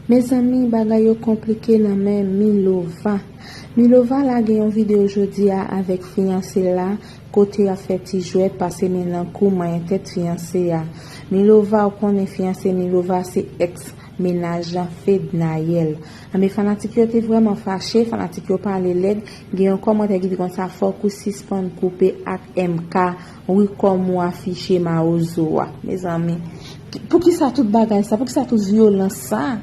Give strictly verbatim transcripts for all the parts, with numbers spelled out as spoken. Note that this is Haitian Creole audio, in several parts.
Mezanmi, bagay yo konplike nan men Milova. Milova lage yon videyo jodi a avèk fiyanse l la, kote y ap fè ti jwèt, pase men nan kou, manyen tèt fiyanse a. Milova, ou konnen fiyanse Milova se ex mennaj Fednaelle. Anben, fanatik yo te vrèman fache, fanatik yo pale lèd, gen yon kòmantè ki di konsa, fòk ou sispann koupe ak M K, wi, kòm ou afiche mawozo a. Mezanmi, poukisa tout bagay sa? Poukisa tout vyolans sa?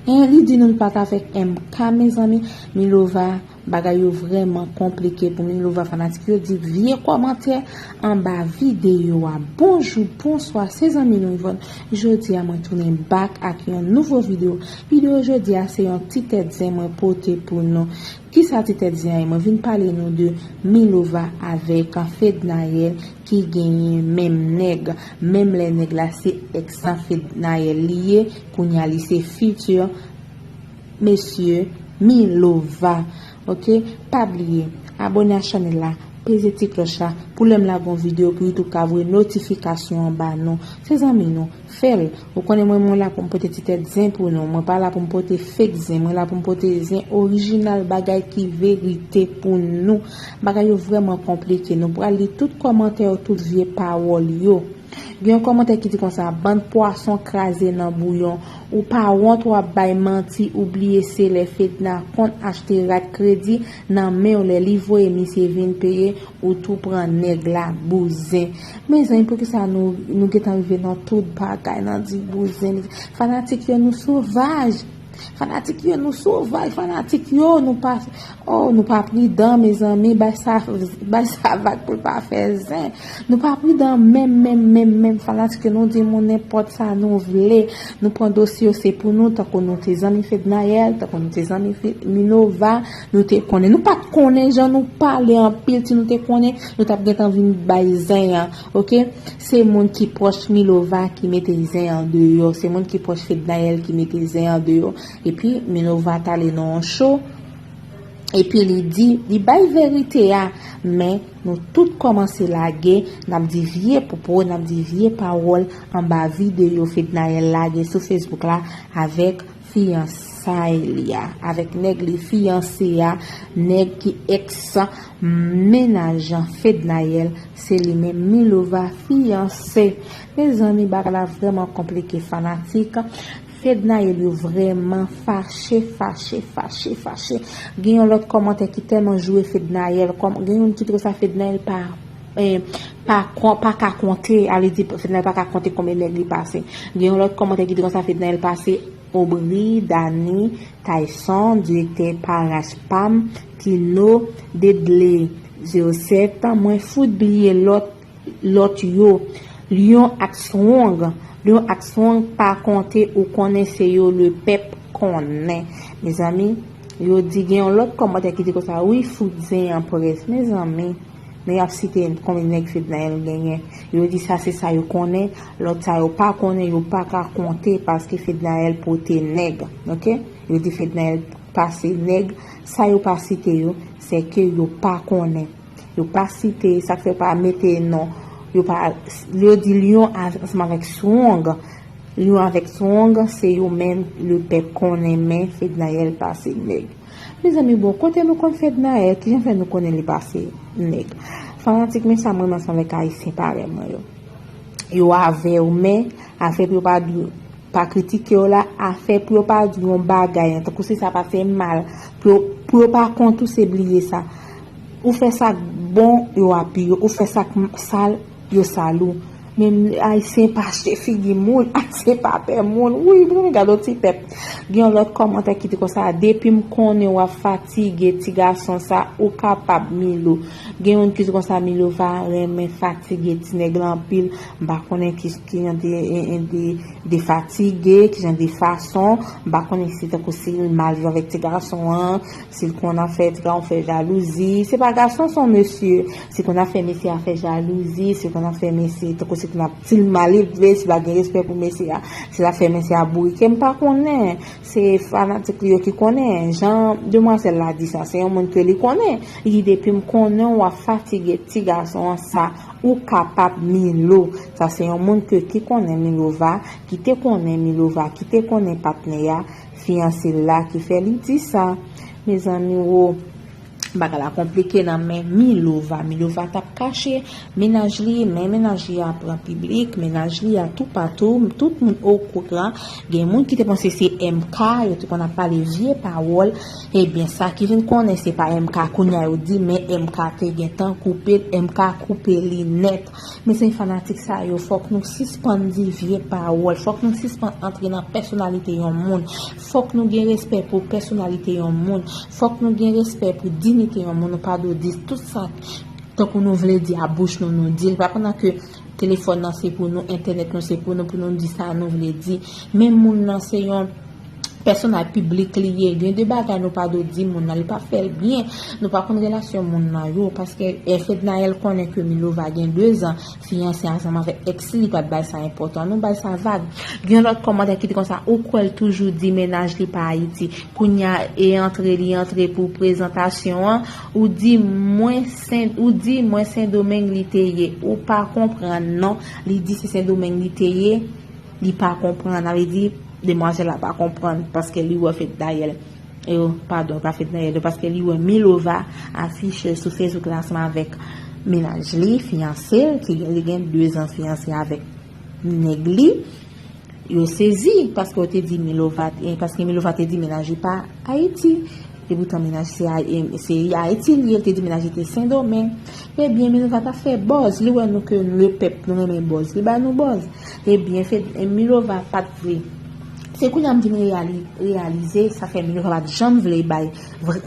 Hein, li di nou l pa t avèk M K, mezanmi. Milova, bagay yo vrèman konplike pou Milova, fanatik yo di vye kòmantè anba videyo a. Bonjou, bonswa, se zanmi nou Yvonne. Jodi a mwen tounen back ak yon nouvo videyo. Videyo jodi a se yon ti tèt zen mwen pote pou nou. Kisa ti tèt zen an ye? Mwen vin pale nou de Milova avèk Fednaelle ki genyen menm nèg. Menm lè nèg la se ex Fednaelle li ye, kounye a li se futur mesye Milova. Ok, pa bliye abòne a chanèl la, peze ti klòch la pou lè m lage yon videyo pou YouTube ka voye notifikasyon an ba nou. Se zanmi nou, fè l. Ou konnen mwen, mwen la pou m pote ti tèt zen pou nou. Mwen pa la pou m pote fake zen. Mwen la pou m pote zen orijinal, bagay ki verite pou nou. Bagay yo vrèman konplike. Nou pral li tout kòmantè yo, tout vye pawòl yo. Gen yon kòmantè ki di konsa, bann pwason kraze nan bouyon. Ou pa wont w ap bay manti, ou bliye se lè Fedna konn achte rat kredi nan men w, lè li voye misye vin peye, ou tou pran nèg la bouzen. Mezanmi, poukisa nou, nou gentan rive nan tout bagay, nan di bouzen? Fanatik yo, nou sovaj. Fanatik yo, nou sovaj. Fanatik yo, nou pa, oh, nou pa pridan, mezanmi. Bay sa, bay sa vag pou l pa fè zen. Nou pa pridan menm, menm, menm, menm. Fanatik yo, nou di moun nenpòt sa nou vle. Nou pran dosye yo, se pou nou, tankou nou te zanmi Fednaelle, tankou nou te zanmi Fe-, Milova, nou te konnen. Nou pa t konnen, jan nou pale anpil, si nou te konnen, nou t ap gentan vin bay zen an, ok? Se moun ki pwòch Milova ki mete zen an deyò, se moun ki pwòch Fednaelle ki mete zen an deyò. Epi, Milova t ale nan yon show, epi li di, li bay verite a, men nou tout kòmanse lage, n ap di vye pwopo, n ap di vye pawòl anba videyo Fednaelle lage sou Facebook la avèk fiyansay li a, avèk nèg li fiyanse a, nèg ki ex mennaj Fednaelle, se li menm Milova fiyanse. Mezanmi, bagay la vrèman konplike, fanatik. Fednaelle yo vrèman fache, fache, fache, fache. Gen yon lòt kòmantè ki tèlman joure Fednaelle, kòm, gen youn ki di konsa Fednaelle pa, eh, pa, kon- pa ka konte, ale di Fednaelle pa ka konte konbyen nèg li pase. Gen yon lòt kòmantè ki di konsa Fednaelle pase Aubry, Dany, Tyson, direktè Parach Pam, Kino, Dedley zewo sèt, mwen fout bliye lòt, lòt yo, Lyon ak Strong. Lyon ak Strong pa konte, ou konnen se yo, le pèp konnen. Mezanmi, yo di gen yon lòt kòmantè ki di konsa, wi, fout zen an près. Mezanmi, men y ap site konbyen nèg Fednaelle genyen. Yo di sa se sa yo konnen, lòt sa yo pa konnen, yo pa ka konte paske Fednaelle pote nèg, ok? Yo di Fednaelle pase nèg, sa yo pa site yo, se ke yo pa konnen. Yo pa site, sa k fè pa mete non. Yo pa, yo di Lyon a- ansanm avèk Strong. Lyon avèk Strong, se yo menm le pèp konnen, men Fednaelle pase nèg. Mezanmi, bon, kote nou konn Fednaelle? Kijan fè nou konnen li pase nèg? Fanatik, men sa m renmen ansanm avèk Ayisyen parèy mwen yo. Yo avè w, men afè pou yo pa di, pa kritike yo la, afè pou yo pa di yon bagay an, tankou si sa pase mal, pou yo, pou yo pa kont ou, se bliye sa. Ou fè sa k bon, yo apiye w. Ou fè sa k m- sal, yo sal ou. Men Ayisyen pa achte figi moun, Ayisyen pa pè moun. Wi, mwen gade yon ti pèp. Gen yon lòt kòmantè ki di konsa, depi m konnen w ap fatige ti gason sa, ou kapab Milo. Gen youn ki di konsa, Milova renmen fatige ti nèg la anpil. M pa konnen ki, ki jan de, de, de fatige, ki jan de fason. M pa konnen si tankou si l mal viv avèk ti gason an, si l konn ap fè ti gason fè jalouzi. Se pa gason, se yon mesye. Si konn ap fè mesye a fè jalouzi, si konn ap fè mesye, tankou N ap di l mal elve, si l pa gen respè pou mesye a, si l ap fè mesye a bourike, m pa konnen. Se fanatik li yo ki konnen. Jan demwazèl la di sa, se yon moun ke li konnen. Li di, depi m konnen w ap fatige ti gason an, sa ou kapab, Milo. Sa se yon moun ke ki konnen Milova, ki te konnen Milova, ki te konnen patnè a, fiyanse l la, ki fè li di sa. Mezanmi, wo, bagay la konplike nan men Milova. Milova t ap kache mennaj li, men mennaj li a pran piblik, mennaj li a toupatou, tout moun okouran. Gen moun ki te panse se M K, yo te konn ap pale vye pawòl. Ebyen, sa ki vin konnen se pa M K, kounye a yo di, men M K te gentan koupe l, M K koupe li nèt. Mezanmi, fanatik sa yo, fòk nou sispann di vye pawòl, fòk nou sispann antre nan pèsonalite yon moun, fòk nou gen respè pou pèsonalite yon moun, fòk nou gen respè pou diyite yon moun, nou pa dwe di tout sa tankou nou vle di a bouch nou, nou di l, pa pandan ke telefòn nan se pou nou, entènèt nou se pou nou, pou nou di sa nou vle di. Men moun nan se yon pèsonaj piblik li ye. Gen de bagay nou pa dwe di moun nan, li pa fè l byen. Nou pa konn relasyon moun nan yo, paske Fednaelle konnen ke Milova gen de zan fiyanse ansanm avèk èks li, li pa t bay sa enpòtan. Nou bay sa vag. Gen lòt kòmantè ki te konsa, ou kwè l toujou di mennaj li pa Ayiti. Kounye a, e antre li antre pou prezantasyon an, ou di mwen Sen, ou di mwen Sendomeng li te ye. Ou pa konprann non. Li di se Sendomeng li te ye. Li pa konprann, sa vle di demwazèl la pa konprann paske li wè Fednaelle, e, padon, pa Fednaelle, paske li wè Milova afiche sou Facebook la ansanm avèk mennaj li, fiyanse l, ki gen, li gen de zan fiyanse avèk nèg li. Yo sezi paske yo te di Milova, e, paske Milova te di mennaj li pa Ayiti. E poutan mennaj se, se Ayiti li ye, li te di mennaj li te Sendomeng. Ebyen, Milova t ap fè buzz. Li wè nou ke lepèp, nou renmen buzz. Li ba nou buzz. Ebyen, Milova pa t vle. Se kounye a m vin reyali, reyalize, sa fè Milova pa t janm vle bay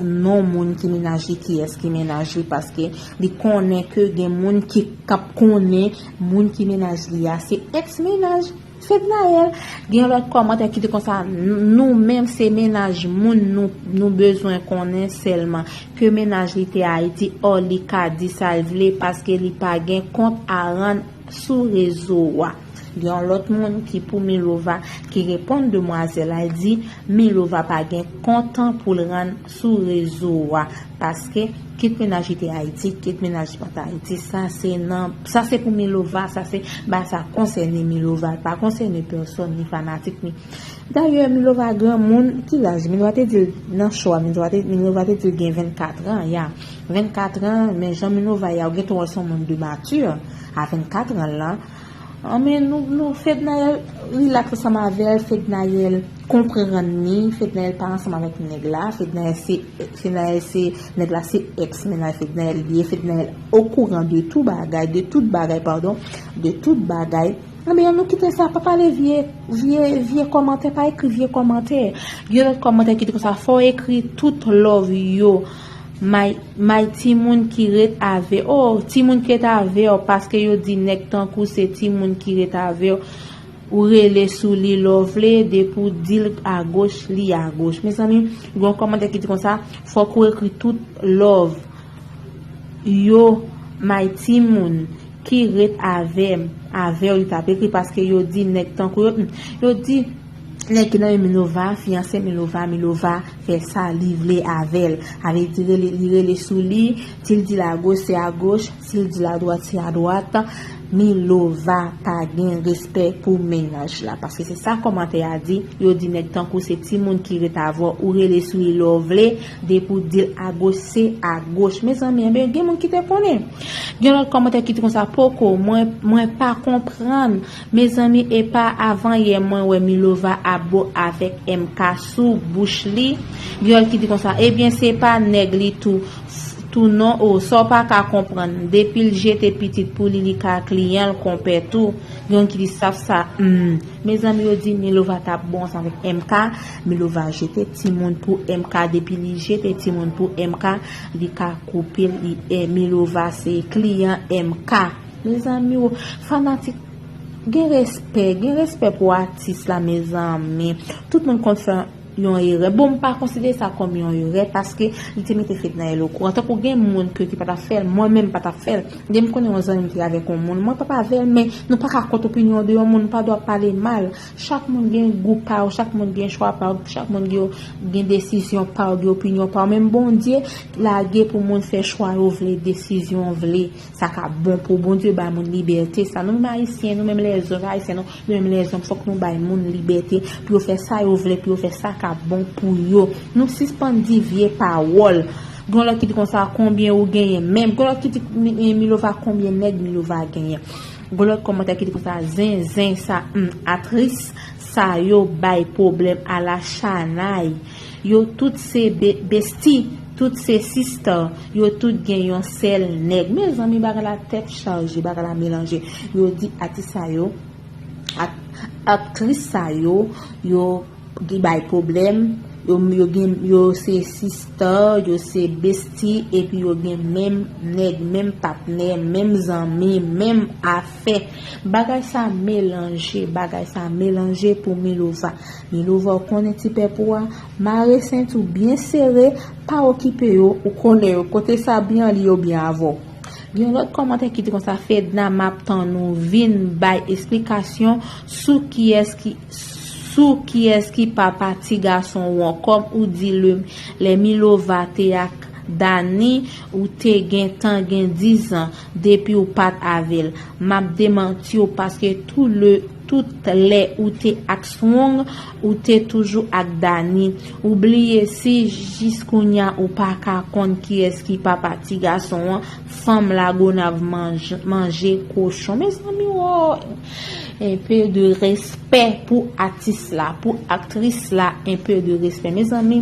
non moun ki mennaj li, kiyès ki mennaj li, paske li konnen ke gen moun ki k ap konnen moun ki mennaj li a se èks mennaj Fednaelle. Gen yon lòt kòmantè ki te konsa, nou menm se mennaj moun nou, nou bezwen konnen sèlman ke mennaj li te Ayiti, ò li ka di sa l vle paske li pa gen kont a rann sou rezo a. Gen yon lòt moun ki pou Milova ki reponn demwazèl la, li di Milova pa gen kont pou l rann sou rezo a. Paske kit mennaj li te Ayiti, kit mennaj li pa t Ayiti, sa se nan, sa se pou Milova, sa se, ba sa konsène Milova, pa konsène pèsòn, ni fanatik, ni. Dayè, Milova granmoun, ki laj? Milova te di l nan show a, Milova te, Milova te di l gen vennkat an, ya. Vennkat an, men jan Milova ye a, ou gentan wè se yon moun de mati a vennkat an lan. Anben, nou, nou, Fednaelle relax ansanm avè l, Fednaelle konprann li, Fednaelle pa ansanm avèk nèg la, Fednaelle se, Fednaelle se, nèg la se èks mennaj Fednaelle li ye, Fednaelle okouran de tout bagay, de tout bagay, padon, de tout bagay. Anben, nou kite sa, pa pale vye, vye, vye kòmantè, pa ekri vye kòmantè. Gen lòt kòmantè ki di konsa, fò w ekri tout love yo. May, may timoun ki ret avè, oh, timoun ki ret avè w, paske yo di nèg tankou se timoun ki ret avè w, ou rele sou li lè w vle, depi w di l agoch, li agoch. Mezanmi, gen yon kòmantè ki di konsa, fòk ou ekri tout love yo, may timoun ki ret avè m, avè w, li t ap ekri, paske yo di nèg tankou yo, yo di nèg ki nan men Milova, fiyanse Milova, Milova fè sa li vle avè l. Sa vle di rele, li rele sou li, si l di l agoch, se agoch, si l di l adwat, se adwat. Milova pa gen respè pou mennaj la, paske se sa kòmantè a di, yo di nèg tankou se timoun ki ret avè w, ou rele sou li lè w vle, depi w di l agoch, se agoch. Mezanmi, enben, gen moun ki te konnen. Gen lòt kòmantè ki di konsa, poko, mwen, mwen pa konprann. Mezanmi, e pa avan yè mwen wè Milova ap bo avèk M K sou bouch li. Gen lòt ki di konsa, ebyen, se pa nèg li tou, tou non, o, sa w pa ka konprann. Depi l jete pitit pou li, li ka kliyan l konpè tou. Gen ki di sa, sa, hmm. Mezanmi, yo di Milova t ap bon ansanm avèk M K. Milova jete timoun pou M K. Depi li jete timoun pou M K, li ka koupe l, li, eh, Milova se kliyan M K. Mezanmi, o, fanatik, gen respè, gen respè pou atis la, mezanmi. Tout moun konn fè yon erè. Bon, m pa konsidere sa kòm yon erè paske li te mete Fednaelle okouran. Tankou gen moun ke ki pa t ap fè l, mwen menm pa t ap fè l. Depi m konnen yon zanmi m te avèk yon moun, mwen p ap avè l, men nou pa ka kont opinyon de yon moun, nou pa dwa pale mal. Chak moun gen gou pa yo, chak moun gen chwa pa yo, chak moun gen, gen desizyon pa yo, gen opinyon pa yo. Menm Bondye lage pou moun fè chwa yo vle, desizyon vle. Sa k ap bon pou Bondye bay moun libète sa. Nou menm Ayisyen, nou menm lèzòm, Ayisyen nou, nou menm lèzòm, fòk nou bay moun libète pou yo fè sa yo vle, pou yo fè sa k ap bon pou yo. Nou sispann di vye pawòl. Gen lòt ki di konsa, konbyen ou genyen menm? Gen lòt ki di, "Mi-, mi-, Milova, konbyen nèg Milova genyen?" Gen lòt kòmantè ki di konsa, "Zen, zen, sa, hmm, atris sa yo bay pwoblèm ala chanay. Yo tout se be-, besti, tout se sister, yo tout gen yon sèl nèg." Mezanmi, bagay la tèt chaje, bagay la melanje. Yo di atis sa yo, ak-, aktris sa yo, yo ki bay pwoblèm, yo, yo gen, yo se sister, yo se besti, epi yo gen menm nèg, menm patnè, menm zanmi, menm afè. Bagay sa melanje, bagay sa melanje pou Milova. Milova, ou konnen ti pèp ou a, mare senti w byen sere, pa okipe yo, ou konnen yo. Kote sa byen li, yo byen avè w. Gen lòt kòmantè ki di konsa, "Fedna, m ap tann ou vin bay esplikasyon sou kiyès ki, sou kiyès ki papa ti gason w an. Kòm ou di lè, lè Milova te ak Dani, ou te gentan gen dizan depi ou pa t avè l. M ap demanti w paske tou le, tout lè ou te ak Strong, ou te toujou ak Dani. Ou bliye si jis kounya ou pa ka konn kiyès ki papa ti gason an, fanm Lagonav manje, manje kochon." Mezanmi, wo! Un peu de respect pou atis la, pou aktris la, un peu de respect. Mezanmi,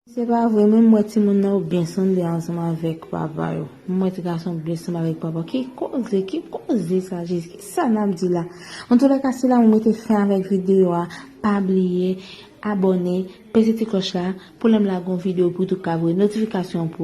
se pa vre, men m wè timoun nan yo byen sanble ansanm avèk papa yo. M wè ti gason byen sanble avèk papa. Ki koze, ki koze sa, Jezi? Ki sa n ap di la? Antoulèka, se la mwen mete fen avèk videyo a. Pa bliye abòne, peze ti klòch la, pou lè m lage yon videyo pou tou ka voye notifikasyon pou